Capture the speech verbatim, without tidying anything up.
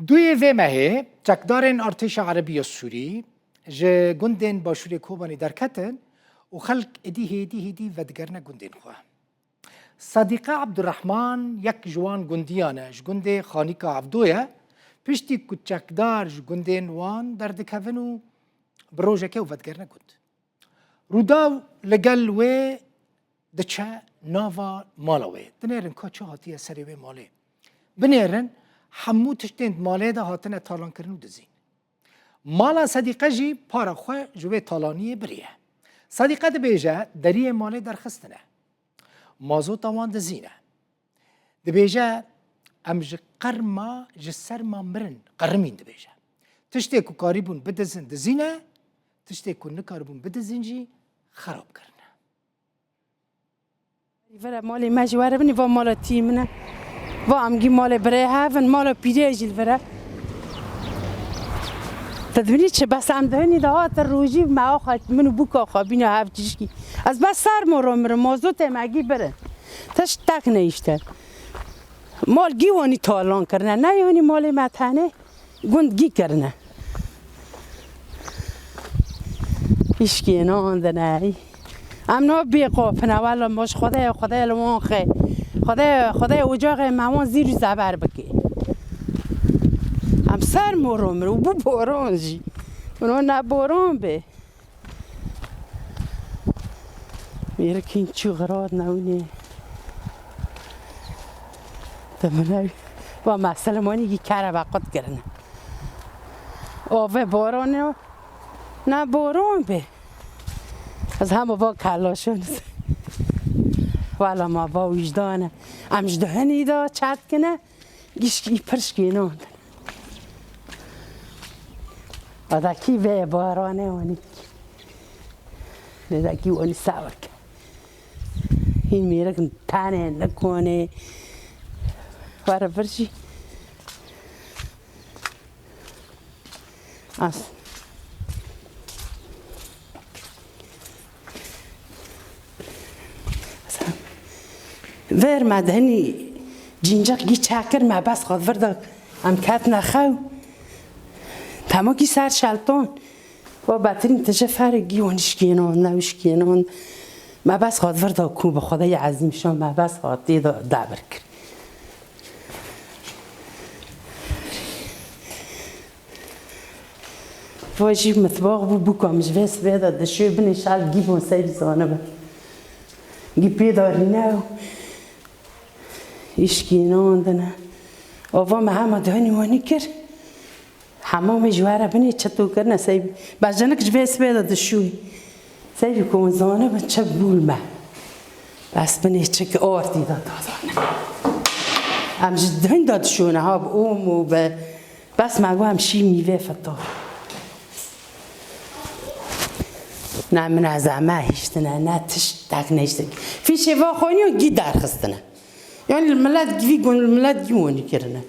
Duyê vê mehê çekdarên Artêşa Erebî ya Sûrî ji gundên Başûrê Kobanê derketin û xelk êdî hêdî hêdî vedigerine gundên xwe. Sedîqe Ebdurrehman yek ji wan gundiyan e, ji gundê Xanîka Evdo ye. Piştî ku çekdar ji gundên wan derdikevin û bi rojekê û vedigerine gund. Rûdaw li gel wê diçe nava mala wê. Dinêrin ka çi hatiye serê wê malê. Binêrin hemû tiştên di malê de hatine talankirin û dizîn. Mala Sedîqe jî para xwe ji wê talaniyê biriye. Sedîqe dibêje deriyê malê derxistine. Mazota wan dizîne. Dibêje, em ji qerma, ji serma mirin, qerimîn dibêje. Tiştê ku karîbûn bidizin dizîne, tiştê ku nikaribûn bidizin jî xerab kirine. Vere malê me jî were binî, va mala tî min e. Va em gî malê birê hev in, mala pîrê jî li vir e. Te dibînî çi? Bes em dihinî de hate rojî me axa min û bûka xwe bîna hev tişkî. Ez bes sermo ro mirim, mazotê me gî birin. Tiştek neyişte. Mal gî wanî talan kirine, ne yanî malê me tenê. Gund gî kirine. Îşkênandine. Em na bê qapine, wela ma ji Xwedê, Xwedê li wan xe. Xwedê, Xwedê ocaxê me wan zîr û zeber bike. Em ser moron mir û bû boran jî. Min ne boran bê. Mêrikîn çi xirat newînê. Te min ew va me Silêmanî gî kerebe qut kirine. Ave boranê ne boran bê. Ez hema va kelaşan. Wala ma va wijdane. Em ji duhinî de çet kine. Gişkî pir şkênan. Adakî vê baranê wanî. Lêdakî wanî sawek. Hîn mêrik tanê nikonê. Were vir jî. As. Ver me de hinî cîncik gî çekir me bes xwe vir de em ketine xew. Temokî ser şelton. Wa betirîn tije ferê gî wan şkênan, ne şkênan. Me bes xwe vir de ku bi Xwedayê ezîm şan me bes xwe tê de debir kir. Va jî mitbax bû, bûka min ji vê sibê de dişê binê şal gî bûn sey bizanibe. Gî pê de rîne û îşkînandine. Ava me hema duhenî wanî kir. Hemamê ji we re binê çito kirine sey bî. Bejenik ji vê sibê de dişûyî. Sey bî ku hûn zanibin çi bûl me. Bes binê çik ortî de dazane. Em ji duhin de dişûne ha bi ûm û bi Bes me got em şî mîvê fito. Ne minezeme hiştine, ne tiştek nehiştin. Fîşê va xweniyo gî derxistine. Yani li milet givî gon li milet gî wonî kirine.